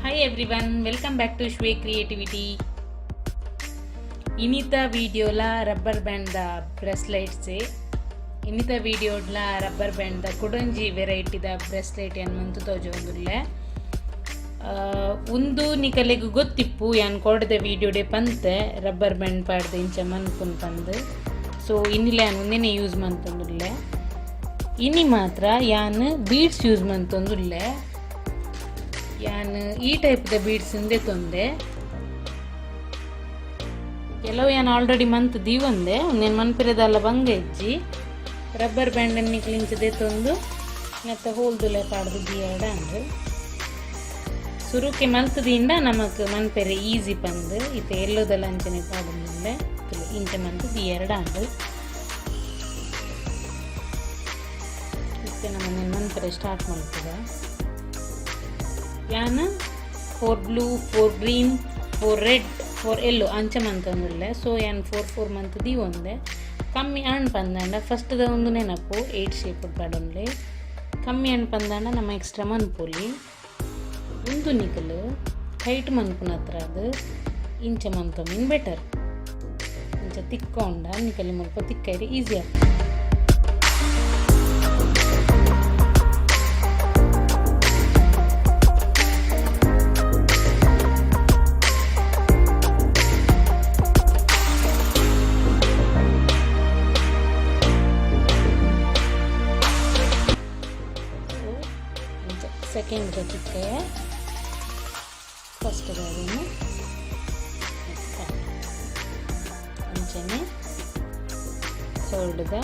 Hi everyone, welcome back to Shwe Creativity. ಇನಿತ ವಿಡಿಯೋಲ rubber band the ಬ್ರೆಸ್ಲೈಟ್ಸೆ. ಇನ್ನಿತ ವಿಡಿಯೋಡ್ಲ rubber band the ಕುಡೊಂಜಿ ವೆರೈಟಿದ ಬ್ರೆಸ್ಲೈಟ್ ಯಾನ್ ಮಂತು ತೋಜೊಂದುಲ್ಲೆ. ಉಂದು ನಿಕಲೆಗ್ ಗೊತ್ತಿಪ್ಪು, ಯಾನ್ ಕೋಡೆದ ವಿಡಿಯೋಡೆ ಪಂತೆ, ರಬ್ಬರ್ ಬ್ಯಾಂಡ್ ಪಾಡ್ದು ಇಂಚ ಮನ್ಪುನ್ ಪಂದ್. ಸೊ ಇನ್ನಿಲ ಯಾನ್ ಉಂದೆನೆ ಯೂಸ್ ಮಂತೊಂದುಲ್ಲೆ. ಇನಿ ಮಾತ್ರ ಯಾನ್ ಬೀಡ್ಸ್ ಯೂಸ್ ಮಂತೊಂದುಲ್ಲೆ. ಯಾನ್ ಈ ಟೈಪ್ದ ಬೀಡ್ಸ್ ಇಂದೆ ತೊಂದೆ. ಕೆಲವು ಯಾನ್ ಆಲ್ರೆಡಿ ಮಂತ್ ದೀವೊಂದೆ. ಉಂದೆನ್ ಮನ್ಪಿರೆದಲ್ಲ ಬಂಗ ಇಜ್ಜಿ. ರಬ್ಬರ್ ಬ್ಯಾಂಡ್ ನಿಕ್ಲ್ ಇಂಚ ದೆತ್ತೊಂದು ನೆತ್ತ ಹೋಲ್ದುಲೆ ಪಾಡ್ದು ದೀಯಡ ಅಂದ್. ಸುರುಕೆ ಮಲ್ತ್ ದೀಂಡ ನಮಕ್ ಮನ್ಪೆರೆ ಈಸಿ ಪಂದ್. ಇತ್ತೆ ಎಲ್ಲೋದಲ್ಲ ಅಂಚನೆ ಪಾಡೊಂದುಲ್ಲೆ. ಇಂಚ ಮಂತ್ ದೀಯರಡ ಅಂದ್. ಇತ್ತೆ ನಮ ಉಂದೆನ್ ಮನ್ಪೆರೆ ಸ್ಟಾರ್ಟ್ ಮಲ್ಪುಗ. ಯಾನ್ 4 blue, 4 green, 4 red, 4 yellow ಅಂಚ ಮಂತೊಂದುಲ್ಲೆ. ಸೊ ಯಾನ್ ಫೋರ್ ಫೋರ್ ಮಂತ್ ದೀವೊಂದೆ. ಕಮ್ಮಿ ಆಂಡ್ ಪಂದಾಂಡ, ಫಸ್ಟ್ದ ಒಂದು ನೆನಪು, ಏಟ್ ಶೇಪ್ ಪಾಡೊನ್ಲೆ. ಕಮ್ಮಿ ಆಂಡ್ ಪಂದಾಂಡ ನಮ ಎಕ್ಸ್ಟ್ರಾ ಮನ್ಪೊಲಿ. ಉಂದು ನಿಕಲ್ ಟೈಟ್ ಮನ್ಪುನ ಹತ್ರ ಅದು ಇಂಚ ಮಂತೊಂಬಿನ್ ಬೆಟರ್. ಇಂಚ ತಿಕ್ಕೊಂಡ ನಿಕಲಿ ಮುಲ್ಪ ತಿಕ್ಕೈರೆ ಈಸಿ ಆಗ್ತದೆ. ಸೊ ಇಂಚ ಸೆಕೆಂಡ್ ತಿಕ್ಕಯ, ಫಸ್ಟ್ ಅದನ್ನು ಅಂಚನೆ ಥರ್ಡ್ದ.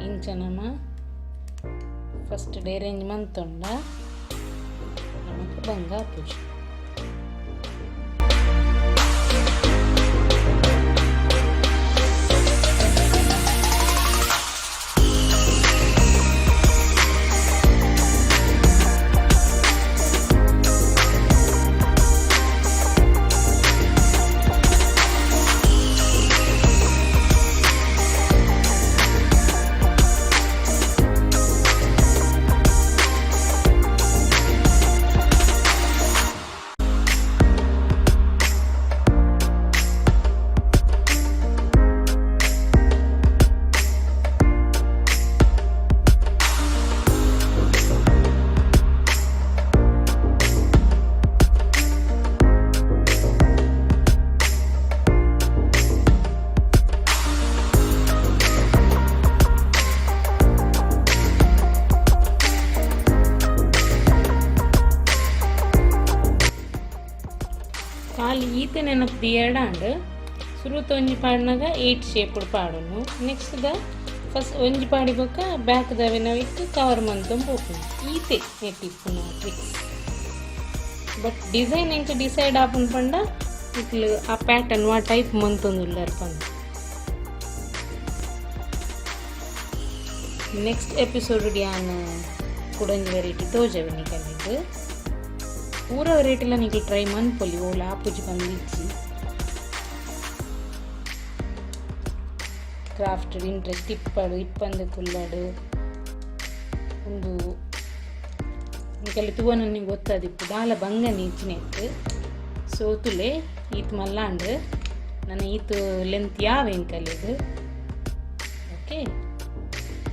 ಇಂಚ ನಮ ಫಸ್ಟ್ ಅರೇಂಜ್ ಮಂತೊಂಡ ನಮಕ್ ಬಂಗ ಆಪುಜಿ. ಖಾಲಿ ಈತೆ ನೆನಪು ದಿಯಡಾಂಡ್. ಸುರುತ ಒಂಜಿ ಪಾಡ್ನಗ ಏಟ್ ಶೇಪ್ ಪಾಡೊನು. ನೆಕ್ಸ್ಟ್ ದ ಫಸ್ಟ್ ಒಂಜಿ ಪಾಡಿ ಬೊಕ್ಕ ಬ್ಯಾಕ್ ದವೆನ ಇಕ್ ಕವರ್ ಮಂತೊಂದು ಪೋಪುಂಡು. ಈತೆ ನೆಟ್ ಇಪ್ಪುನ ಟ್ರಿಕ್ಸ್. ಬಟ್ ಡಿಸೈನ್ ಎಂಚ ಡಿಸೈಡ್ ಆಪುಂಡು ಪಂಡ, ನಿಕ್ಲು ಆ ಪ್ಯಾಟರ್ನ್ ವಾ ಟೈಪ್ ಮಂತೊಂದುಲ್ಲಾರ್ ಪಂದ್. ನೆಕ್ಸ್ಟ್ ಎಪಿಸೋಡ್ ಯಾನ್ ಕುಡೊಂಜಿ ವೆರೈಟಿ ತೋಜವೆ ನಿಕಲೆಗ್. ಪೂರ ವೆರೈಟಿಲ ನಿಕಲ್ ಟ್ರೈ ಮನ್ಪೊಲಿ, ಓಲ ಆಪುಜಿ ಪಂದಿಜ್ಜಿ. Craft interest ಇಪ್ಪಡು, ಇಪ್ಪಂದೆ ಕುಲ್ಲಡು. ಉಂದು ನಿಕಲೆ ತೂವನ ನಿಂಗೆ ಗೊತ್ತಾದಿಪ್ಪು, ದಾಲ ಬಂಗನೆ ಇಜ್ಜಿನೆಕ್. ಸೊ ತುಲೆ, ಈತ್ ಮಲ್ಲಾಂಡ್. ನನ ಈತ್ ಲೆಂತ್ ಯಾವ ಎಂಕಲೆಗ್. ಓಕೆ,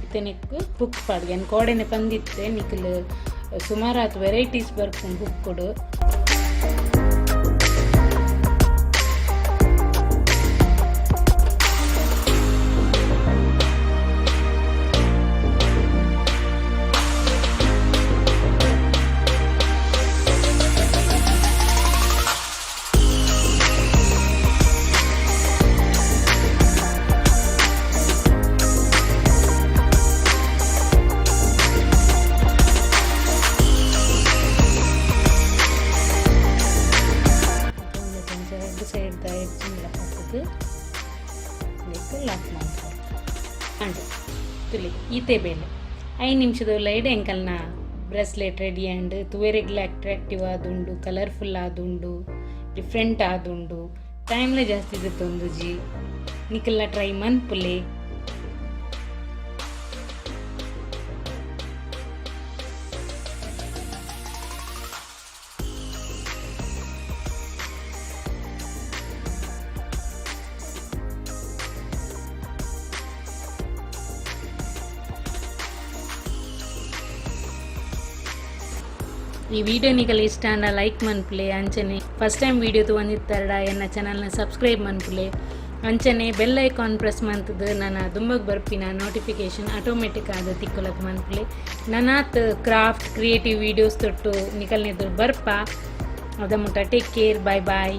ಇತ್ತೆ ನೆಕ್ ಹುಕ್ ಪಾಡ್ಗೆ. ಯಾನ್ ಕೋಡೆನೆ ಪಂದಿತ್ತೆ, ನಿಕಲ್ ಸುಮಾರಾತ್ ವೆರೈಟೀಸ್ ಬರ್ಪುಂಡು ಹುಕ್ಕುಡು. ಒಂಜಿ ರಡ್ಡ್ ಸೈಡ್ದ ಎಡ್ಜಿಂಗ್ಲ ಹಾಕುದು ನೆಕ್ ಲಾಕ್ ಮಲ್ಪೊಡು. ಅಂಡ್ ತುಲೆ, ಈತೆ ಬೇಲೆ. 5 ನಿಮಿಷದ ಲೈಡ್ ಎಂಕಲ್ನ ಬ್ರೆಸ್ಲೆಟ್ ರೆಡಿ ಆಂಡ್. ತೂವೆರೆಗ್ಲ ಅಟ್ರಾಕ್ಟಿವ್ ಆದುಂಡು, ಕಲರ್ಫುಲ್ ಆದುಂಡು, ಡಿಫ್ರೆಂಟ್ ಆದುಂಡು. ಟೈಮ್ಲ ಜಾಸ್ತಿ ದೆತ್ತೊಂದುಜಿ. ನಿಕಲ್ನ ಟ್ರೈ ಮನ್ಪುಲೆ. ಈ ವಿಡಿಯೋ ನಿಕಲ್ ಇಷ್ಟ ಆಂಡ ಲೈಕ್ ಮನ್ಪುಲೆ. ಅಂಚನೆ ಫಸ್ಟ್ ಟೈಮ್ ವಿಡಿಯೋ ತೂವೊಂದಿತ್ತರ್ಡ ಎನ್ನ ಚಾನಲ್ನ ಸಬ್ಸ್ಕ್ರೈಬ್ ಮನ್ಪುಲೆ. ಅಂಚನೆ ಬೆಲ್ ಐಕಾನ್ ಪ್ರೆಸ್ ಮಂತುದು ನನ ದುಂಬಗ್ ಬರ್ಪಿನ ನೋಟಿಫಿಕೇಶನ್ ಆಟೋಮೆಟಿಕ್ ಆದ್ ತಿಕ್ಕುಲಕ ಮನ್ಪುಲೆ. ನನಾತ್ ಕ್ರಾಫ್ಟ್ ಕ್ರಿಯೇಟಿವ್ ವಿಡಿಯೋಸ್ ತೊಟ್ಟು ನಿಕಲ್ನೆದುರು ಬರ್ಪ. ಅದ ಮುಟ್ಟ ಟೇಕ್ ಕೇರ್, ಬಾಯ್ ಬಾಯ್.